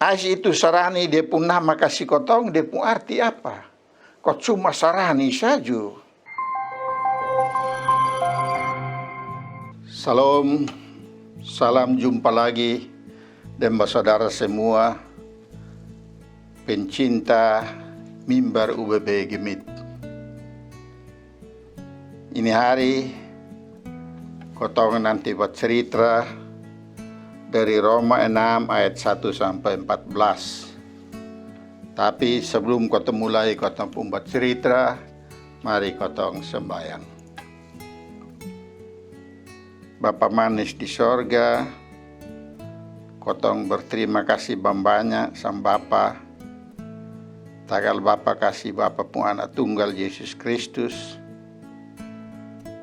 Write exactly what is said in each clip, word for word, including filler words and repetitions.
Ais itu sarani dia pung nama kasi kotong, dia pung arti apa? Ko cuma sarani saju. Salom, salam jumpa lagi deng basodara semua pencinta mimbar U B B Gemit. Ini hari kotong nanti bacarita dari Roma enam ayat satu sampai empat belas. Tapi sebelum kotong mulai kotong pung bacarita, mari kotong sembayang. Bapa manis di sorga, kotong berterima kasih bambanya sang Bapa, tagal Bapa kasi Bapa pung Anak Tunggal Yesus Kristus,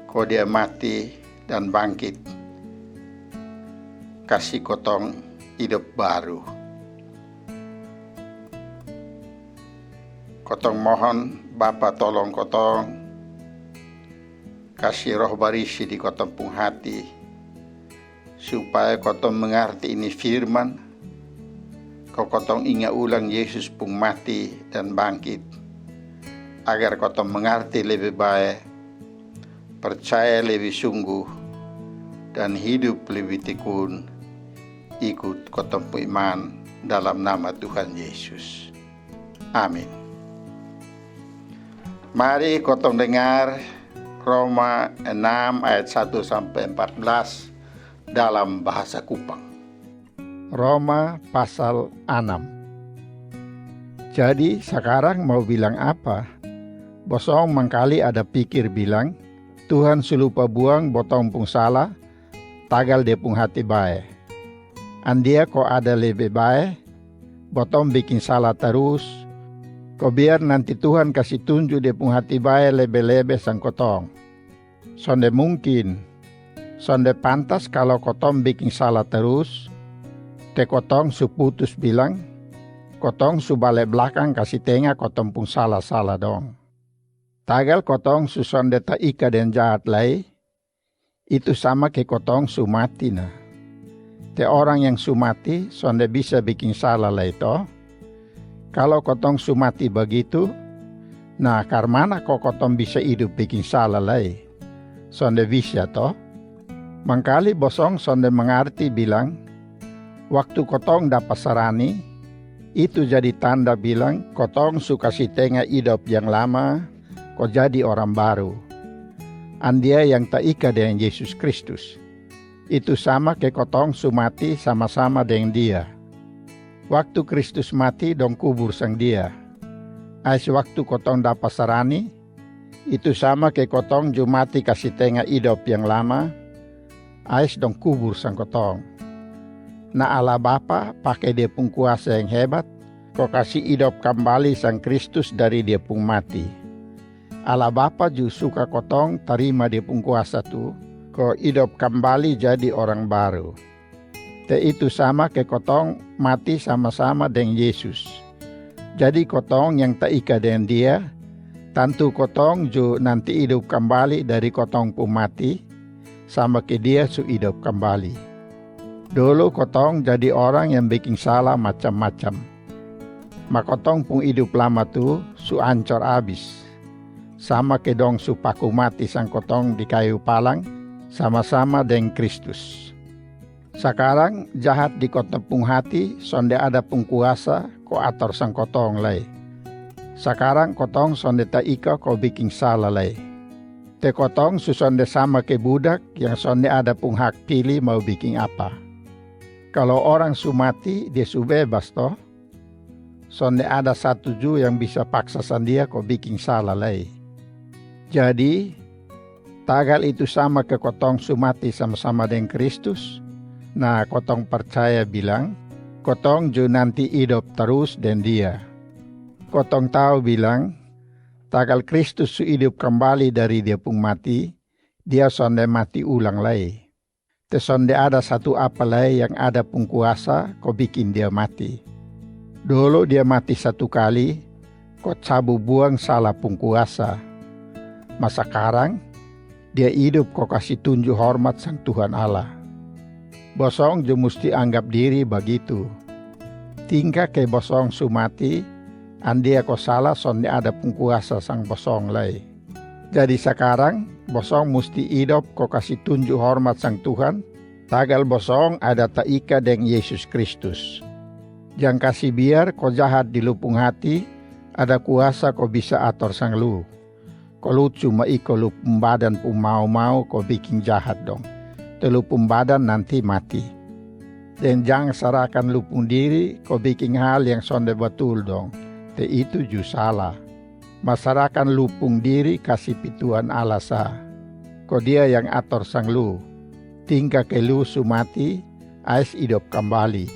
ko Dia mati dan bangkit, kasi kotong idop baru. Kotong mohon Bapa tolong kotong, kasi Roh Barisi di kotong pung hati, supaya kotong mengarti ini firman, ko kotong inga ulang Yesus pung mati dan bangkit, agar kotong mengarti lebe bae, percaya lebe sungguh, dan hidup lebe tekun ikut kotong pung iman. Dalam nama Tuhan Yesus. Amin. Mari kotong dengar Roma enam ayat satu sampai empat belas dalam bahasa Kupang. Roma pasal anam. Jadi sakarang mau bilang apa? Bosong mangkali ada pikir bilang, Tuhan su lupa buang botong pung sala, tagal Dia pung hati bae. Andia ko ada lebe bae, botong biking sala tarús, ko biar nanti Tuhan kasi tunju Dia pung hati bae lebe-lebe sang kotong. Sonde mungkin. Sonde pantas kalo kotong biking sala tarús, te kotong su putus bilang, kotong su bale blakang kasi tenga kotong pung sala-sala dong. Tagal kotong su sonde taika deng jahat lai, itu sama ke kotong su mati na. Te orang yang su mati sonde bisa biking sala lai to? Kalo kotong su mati bagitu, na karmana ko kotong bisa idup biking sala lai? Sonde bisa to? Mangkali bosong sonde mangarti bilang, waktu kotong dapa sarani, itu jadi tanda bilang kotong su kasi tenga idop yang lama, ko jadi orang baru. Andia yang taika deng Yesus Kristus. Itu sama ke kotong su mati sama-sama deng Dia. Waktu Kristus mati dong kubur sang Dia. Ais waktu kotong dapa sarani, itu sama ke kotong ju mati kasi tenga idop yang lama, ais dong kubur sang kotong. Na Allah Bapa pake Dia pung kuasa yang hebat, ko kasi idop kambali sang Kristus dari Dia pung mati. Allah Bapa ju suka kotong tarima Dia pung kuasa tu, ko idop kambali jadi orang baru. Te itu sama ke kotong mati sama-sama deng Yesus. Jadi kotong yang taika deng Dia, tantu kotong ju nanti idop kambali dari kotong pung mati, sama ke Dia su idop kambali. Dolo kotong jadi orang yang biking sala macam-macam. Ma kotong pung idop lama tu su ancor abis, sama ke dong su paku mati sang kotong di kayu palang, sama-sama deng Kristus. Sakarang jahat di kotong pung hati sonde ada pung kuasa ko ator sang kotong lai. Sakarang kotong sonde taika ko biking sala lai. Te kotong su sonde sama ke budak yang sonde ada pung hak pili mau biking apa. Kalo orang su mati, dia su bebas to? Sonde ada satu ju yang bisa paksa sang dia ko biking sala lai. Jadi, tagal itu sama ke kotong su mati sama-sama deng Kristus, na kotong parcaya bilang, kotong ju nanti idop tarús deng Dia. Kotong tau bilang, tagal Kristus su idop kambali dari Dia pung mati, Dia sonde mati ulang lai. Te sonde ada satu apa lai yang ada pung kuasa ko biking Dia mati. Dolo Dia mati satu kali, ko cabu buang sala pung kuasa. Ma sakarang, Dia idop ko kasi tunju hormat sang Tuhan Allah. Bosong ju musti anggap diri bagitu. Tingka ke bosong su mati, andia ko sala sonde ada pung kuasa sang bosong lai. Jadi sakarang bosong musti idop ko kasi tunju hormat sang Tuhan, tagal bosong ada taika deng Yesus Kristus. Jang kasi biar ko jahat di lu pung hati ada kuasa ko bisa ator sang lu. Ko lu cuma iko lu pung badan pung mau-mau ko biking jahat dong, te lu pung badan nanti mati. Deng jang sarakan lu pung diri ko biking hal yang sonde batul dong, te itu ju sala. Ma sarakan lu pung diri kasi pi Tuhan Allah sa, ko Dia yang ator sang lu. Tingka ke lu su mati, ais idop kambali.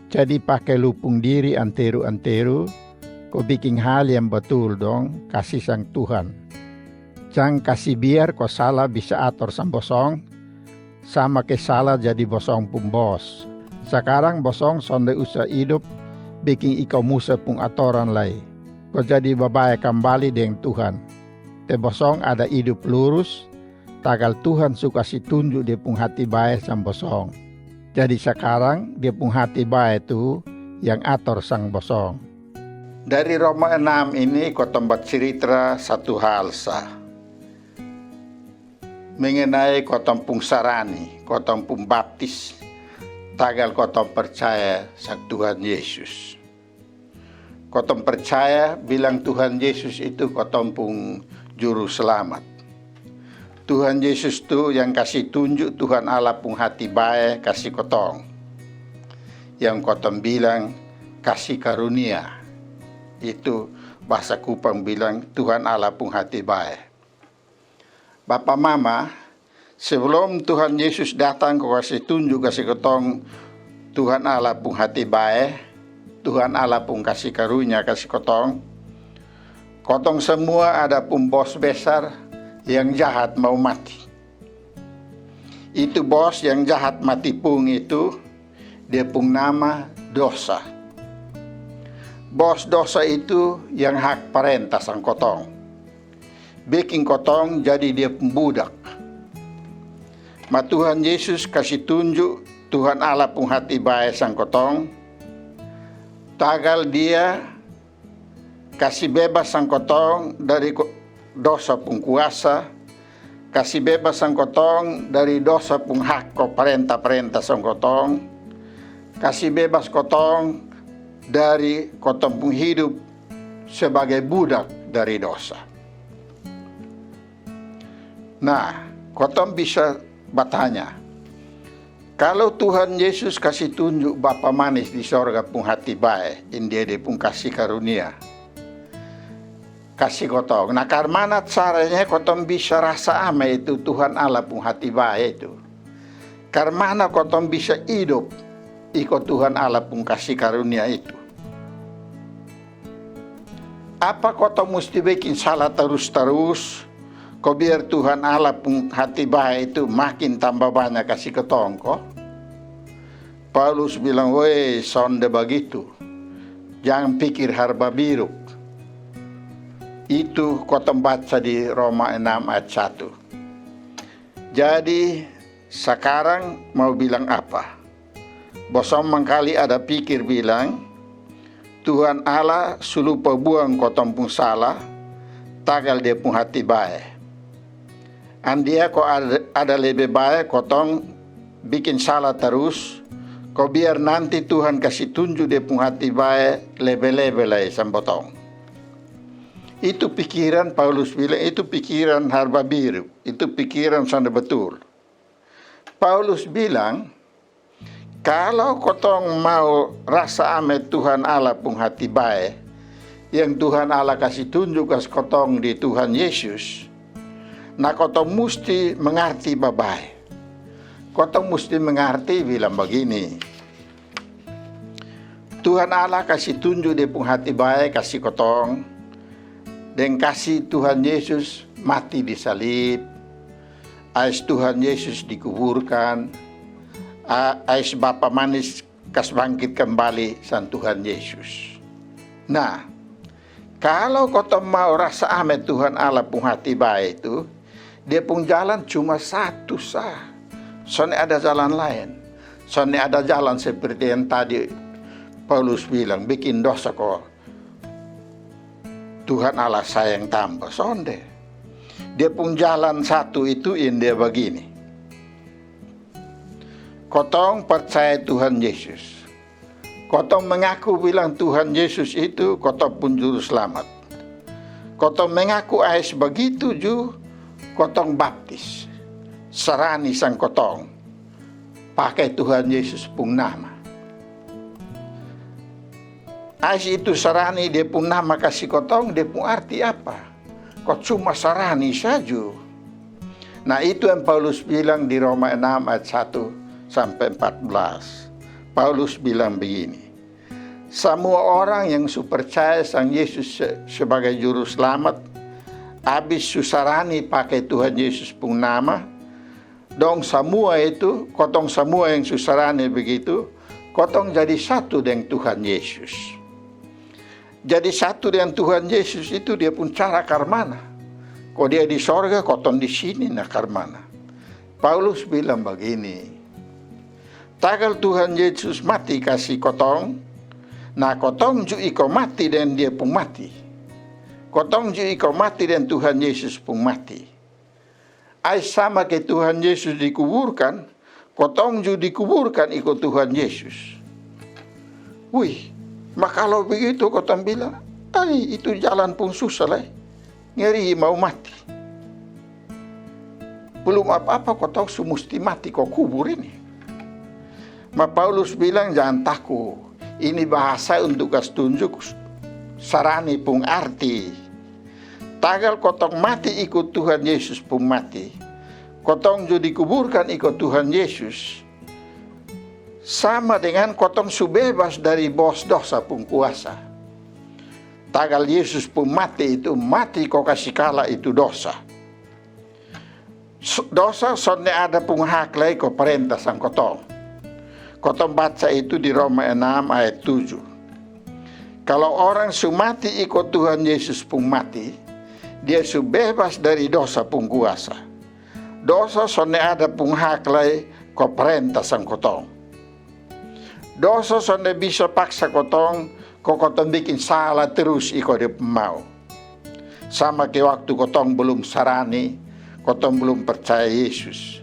Jadi pake lu pung diri anteru-anteru ko biking hal yang batul dong kasi sang Tuhan. Jang kasi biar ko sala bisa ator sang bosong, sama ke sala jadi bosong pung bos. Sakarang bosong sonde usa idop biking iko musa pung atoran lai, ko jadi babae kambali deng Tuhan. Te bosong ada idop lurus, tagal Tuhan su kasi tunju Dia pung hati bae sang bosong. Jadi sakarang Dia pung hati bae tu yang ator sang bosong. Dari Roma enam ini kotong baciritra satu hal sa, mengenai kotong pung sarani, kotong pung baptis, tagal kotong percaya sang Tuhan Yesus. Kotong percaya bilang Tuhan Yesus itu kotong pung juru selamat. Tuhan Yesus tu yang kasi tunju Tuhan Allah pung hati bae kasi kotong. Yang kotong bilang kasi karunia. Itu bahasa Kupang bilang Tuhan Allah pung hati bae. Bapa mama, sebelum Tuhan Yesus datang ko kasi tunju kasi kotong Tuhan Allah pung hati bae, Tuhan Allah pung kasi karunia kasi kotong, kotong semua ada pung bos besar yang jahat mau mati. Itu bos yang jahat mati pung itu, dia pung nama dosa. Bos dosa itu yang hak parenta sang kotong, biking kotong jadi dia pung budak. Ma Tuhan Yesus kasi tunju Tuhan Allah pung hati bae sang kotong, tagal Dia kasi bebas sang kotong dari ko-, dosa pung kuasa, kasi bebas sang kotong dari dosa pung hak ko parenta-parenta sang kotong, kasi bebas kotong dari kotong pung hidup sebagai budak dari dosa. Nah, kotong bisa batanya, kalo Tuhan Yesus kasi tunju Bapa manis di sorga pung hati bae, ini dia, dia pung kasi karunia kasi kotong. Nah, karmana caranya kotong bisa rasa ame itu Tuhan Allah pung hati bae itu? Karmana kotong bisa idop iko Tuhan Allah pung kasi karunia itu? Apa kotong musti bikin sala tarus-tarus ko biar Tuhan Allah pung hati bae itu makin tamba banya kasi kotong ko? Paulus bilang, "Woi, sonde bagitu. Jang pikir harbabiruk." Itu kotong baca di Roma enam ayat satu. Jadi, sakarang mau bilang apa? Bosong mangkali ada pikir bilang, Tuhan Allah su lupa buang kotong pung sala, tagal Dia pung hati bae. Andia ko ada, ada lebe bae kotong bikin sala tarus, ko biar nanti Tuhan kasi tunju Dia pung hati bae lebe-lebe lai sang botong. Itu pikiran, Paulus bilang, itu pikiran harbabiruk, itu pikiran sonde batul. Paulus bilang, kalo kotong mau rasa ame Tuhan Allah pung hati bae, yang Tuhan Allah kasi tunju kasi kotong di Tuhan Yesus, na kotong musti mangarti babae. Kotong musti mangarti bilang bagini, Tuhan Allah kasi tunju Dia pung hati bae kasi kotong, deng kasi Tuhan Yesus mati di salib, ais Tuhan Yesus dikuburkan, a-, ais Bapa manis kas bangkit kambali sang Tuhan Yesus. Nah, kalo kotong mau rasa ame Tuhan Allah pung hati bae itu, Dia pung jalan cuma satu sa. Sonde ada jalan laen. Sonde ada jalan seperti yang tadi Paulus bilang bikin dosa ko Tuhan Allah sayang tamba. Sonde. Dia pung jalan satu itu yang dia bagini. Kotong percaya Tuhan Yesus. Kotong mengaku bilang Tuhan Yesus itu kotong pun juru selamat. Kotong mengaku ais begitu ju kotong baptis. Sarani sang kotong pakai Tuhan Yesus pung nama. Ais itu sarani dia pung nama kasi kotong, dia pung arti apa? Ko cuma sarani saju. Nah, itu yang Paulus bilang di Roma enam ayat satu sampai empat belas. Paulus bilang begini, samua orang yang su percaya sang Yesus se- sebagai juru selamat, abis su sarani pakai Tuhan Yesus pung nama, dong samua itu, kotong samua yang su sarani begitu, kotong jadi satu deng Tuhan Yesus. Jadi satu dengan Tuhan Yesus itu dia pung cara karmana? Ko dia di sorga, kotong di sini, na karmana? Paulus bilang bagini, tagal Tuhan Yesus mati kasi kotong, na kotong ju iko mati dengan dia pung mati. Kotong ju iko mati dengan Tuhan Yesus pung mati. Ai sama ke Tuhan Yesus dikuburkan, kotong ju dikuburkan iko Tuhan Yesus. Wih, ma kalo begitu kotong bilang, ai itu jalan pung susa lai. Ngeri mau mati. Belum apa-apa kotong su musti mati ko kubur ini. Ma Paulus bilang jangan taku. Ini bahasa untuk kas tunjuk sarani pung arti. Tagal kotong mati iko Tuhan Yesus pung mati, kotong ju dikuburkan iko Tuhan Yesus, sama dengan kotong su bebas dari bos dosa pung kuasa. Tagal Yesus pung mati itu mati ko kasi kala itu dosa. Dosa sonde ada pung hak lai ko parenta sang kotong. Kotong baca itu di Roma enam ayat tujuh. Kalo orang su mati iko Tuhan Yesus pung mati, dia su bebas dari dosa pung kuasa. Dosa sonde ada pung hak lai ko parenta sang kotong. Dosa sonde bisa paksa kotong ko kotong bikin sala terus iko dia pung mau. Sama ke waktu kotong belum sarani, kotong belum percaya Yesus.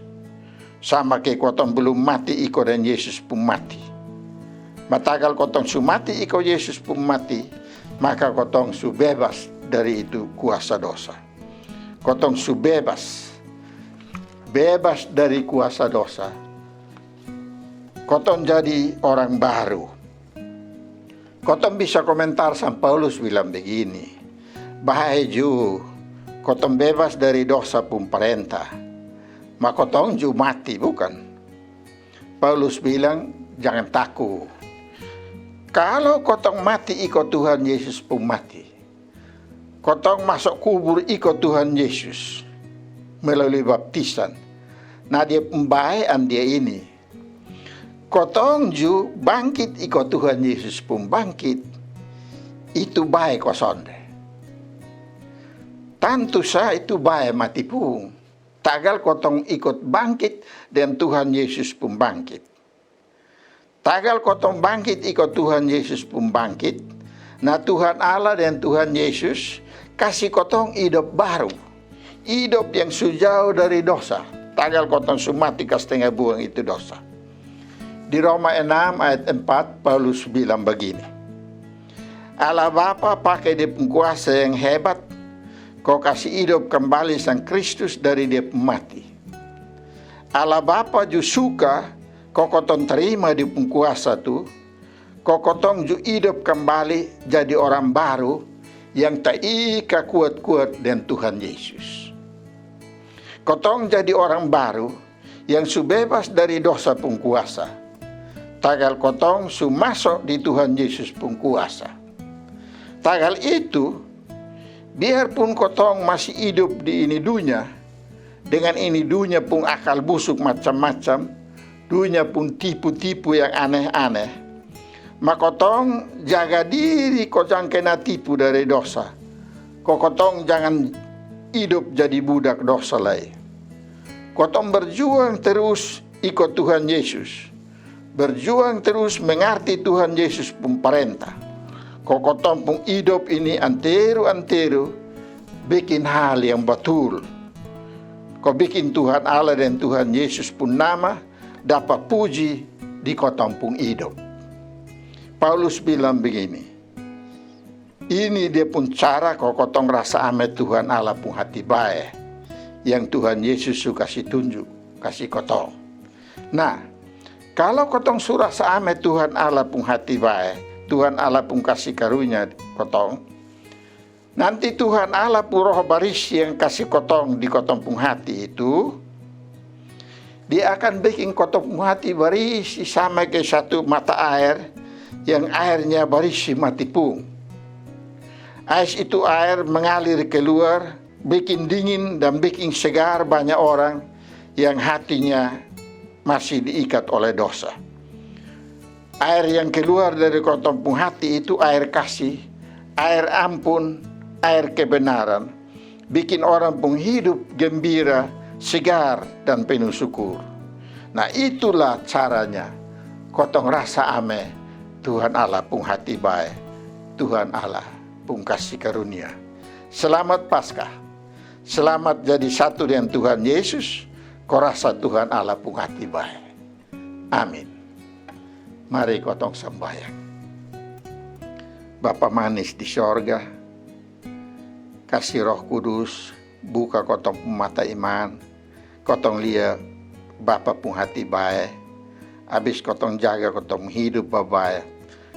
Sama ke kotong belum mati iko dengan Yesus pung mati. Ma tagal kotong su mati iko Yesus pung mati, maka kotong su bebas dari itu kuasa dosa. Kotong su bebas. Bebas dari kuasa dosa. Kotong jadi orang baru. Kotong bisa komentar sang Paulus bilang begini, bae ju, kotong bebas dari dosa pung parenta. Ma kotong ju mati, bukan? Paulus bilang, jangan taku. Kalo kotong mati iko Tuhan Yesus pung mati, kotong maso kubur iko Tuhan Yesus melalui baptisan. Na dia pung bae andia ini. Kotong ju bangkit iko Tuhan Yesus pung bangkit. Itu bae ko sonde? Tantu sa itu bae mati pung. Tagal kotong ikut bangkit dengan Tuhan Yesus pung bangkit. Tagal kotong bangkit iko Tuhan Yesus pung bangkit, na Tuhan Allah dengan Tuhan Yesus kasi kotong idop baru. Idop yang su jauh dari dosa. Tagal kotong su mati kas tenga buang itu dosa. Di Roma enam ayat empat, Paulus bilang bagini, Allah Bapa pake dia pung kuasa yang hebat ko kasi idop kambali sang Kristus dari dia pung mati. Allah Bapa ju suka ko kotong tarima dia pung kuasa tu, ko kotong ju idop kambali jadi orang baru yang taika kuat-kuat dengan Tuhan Yesus. Kotong jadi orang baru yang su bebas dari dosa pung kuasa. Tagal kotong su maso di Tuhan Yesus pung kuasa. Tagal itu, biarpun kotong masi idop di ini dunya, dengan ini dunya pung akal busuk macam-macam, dunya pung tipu-tipu yang aneh-aneh, ma kotong jaga diri ko jang kena tipu dari dosa. Ko kotong jangan idop jadi budak dosa lai. Kotong berjuang terus iko Tuhan Yesus. Berjuang terus mengarti Tuhan Yesus pung parenta. Ko kotong pung idop ini anteru-anteru bikin hal yang batul. Ko bikin Tuhan Allah dan Tuhan Yesus pung nama dapa puji di kotong pung idop. Paulus bilang begini, ini dia pung cara ko kotong rasa ame Tuhan Allah pung hati bae yang Tuhan Yesus su kasi tunju kasi kotong. Nah, kalo kotong su rasa ame Tuhan Allah pung hati bae, Tuhan Allah pung kasi karunia kotong, nanti Tuhan Allah pung Roh Barisi yang kasi kotong di kotong pung hati itu, dia akan bikin kotong pung hati barisi sama ke satu mata air yang airnya barisi mati pung. Ais itu air mengalir keluar, bikin dingin dan bikin segar banyak orang yang hatinya masih diikat oleh dosa. Air yang keluar dari kotong pung hati itu air kasih, air ampun, air kebenaran. Bikin orang pung hidup gembira, segar, dan penuh syukur. Nah, itulah caranya kotong rasa ame Tuhan Allah pung hati bae, Tuhan Allah pung kasi karunia. Selamat Paskah. Selamat jadi satu dengan Tuhan Yesus. Ko rasa Tuhan Allah pung hati bae. Amin. Mari kotong sambayang. Bapa manis di sorga, kasi Roh Kudus buka kotong pung mata iman, kotong lia Bapa pung hati bae. Abis kotong jaga kotong hidup babae.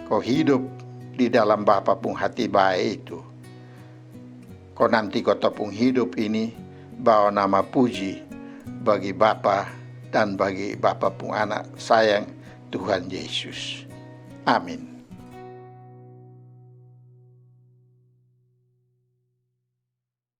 Ko hidup di dalam Bapa pung hati bae itu. Ko nanti kotong pung hidup ini bawa nama puji bagi Bapa dan bagi Bapa pung Anak sayang, Tuhan Yesus. Amin.